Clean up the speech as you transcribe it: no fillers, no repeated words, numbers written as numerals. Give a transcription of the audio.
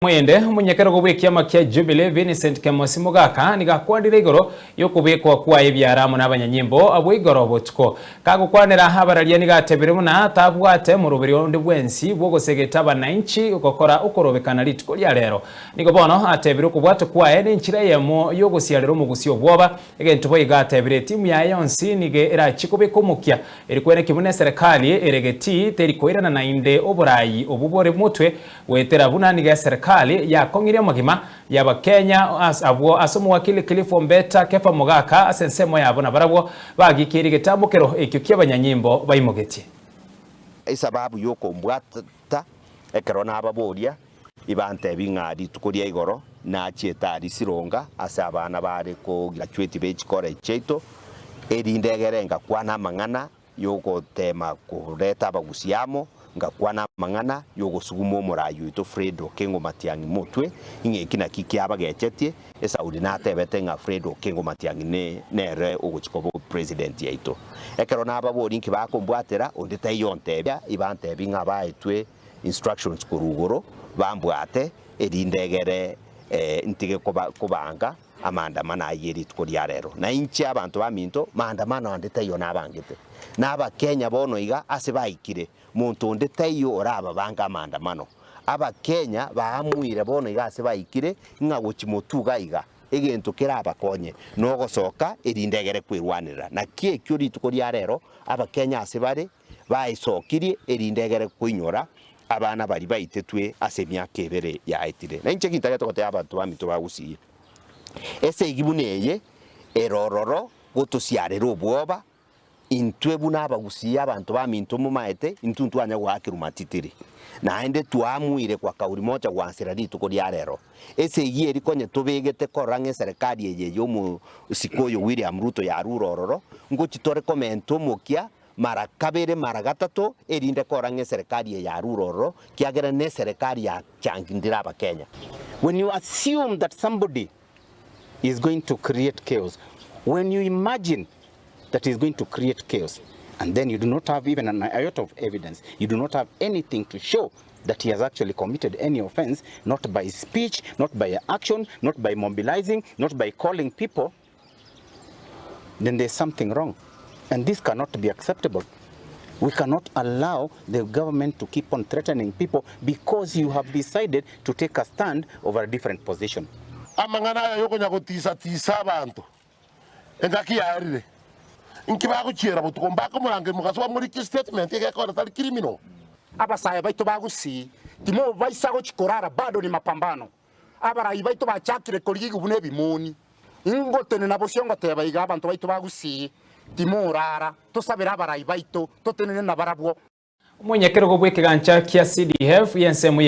Moyende, omonyakerogo bw'ekiama kia Jubilee Vincent Kemosi Mogaka nigo akwanire igoro y'okobekwa kwaye ebiara amo nabanyanyimbo abwo igoro botuko. Kagokwanera abararia nigo atebire buna tabwate moroberi onde bwensi bw'ogosegeta abanainchi gokora okorobekana rituko ria rero. Nigo bono atebire okobwatwa kwaye nenchera eyemo y'ogosiarera omogusi obwoba, egento boigo atebire etimu yaye yonsi nigo erachie kobeka omokia eri kweneki buna eserekari ere getii teri koirana naende oborayi obwo bore motwe Goetera buna nigo eserekari yakong'irie amagima y'Abakenya abwo ase omowakili Cliff Ombeta Kefa Mogaka ase ensemo yabo nabarabwo bagikeirie egetambokero ekio ki'abanyanyimbo baimogetie. Esababu y'okombwata ekero nababoria, ibantebi ng'a rituko ria igoro nachiete aria Sironga ase abana bare kograduate be chicollege chiaito, erinde egere ngakwana amang'ana y'ogoteema koreta abagusi amo, ngakwana amang'ana y'ogosuguma omoraai oito Fred Okengo Matiang'i motwe, ing'a eki naki kiabagechetie, Esauli natebete ng'a Fred Okengo Matiang'i nere ogochia koba president yaito. Ekero nababoria inki bakombwatera, onde taiyo ontebia, ibantebia ng'a baetwe instructions korwa igoro, bambwate, erinde egere ntige kobanga. Amaandamano ayio rituko ria rero, na inche abanto baminto, maandamano ande taiyo nabangete. Na Abakenya bono iga ase baikire, monto onde taiyo orababange amaandamano. Abakenya baamuire bono iga ase baikire, ng'a gochi motwe iga iga, egento kerabakonye nogosoka erinde egere kwerwanerera. Naki ekio rituko ria rero Abakenya ase bare baesokirie erinde egere koinyora abana baria baitetwe ase emiaka ebere yaetire. Na inche gintagete gotebia abanto baminto ba Gusii, esegi buna eye ere ororo gotosiarera obwoba, intwe buna Abagusii abanto baminto momaete, intwe ntwanya goakerwa matitiri, naende twaamuire kwa kauri mocha gwansera rituko ria rero. Esegi eri konye tobegete korora ng'a eserekari eye y'omosike oyo William Ruto yarure ororo, ngochi tore komenta omokia mara kabere mara gatato, erinde korora ng'a eserekari eye yarure ororo, kiagera neserekari yachangindire Abakenya. When you assume that somebody is going to create chaos, when you imagine that he is going to create chaos, and then you do not have even an iota of evidence, you do not have anything to show that he has actually committed any offense, not by speech, not by action, not by mobilizing, not by calling people, then there's something wrong. And this cannot be acceptable. We cannot allow the government to keep on threatening people because you have decided to take a stand over a different position. Amang'ana aya yokonya gotisa-tisa abanto engaki yaerire, inki bagochiera botuko mbakomorangeria mogaso bamorikie statement egekora tari criminal. Abasae baito ba Gusii timobaisa gochia korara bado ni mapambano. Abarai baito bachakire korigigwa buna ebimoni. Ingotenena bosio ngoteba iga, abanto baito ba Gusii timorara, tosabere abarai baito, totenene nabarabwo. Omonyakerogo bw'ekegancha kia CDF y'ensemo ye.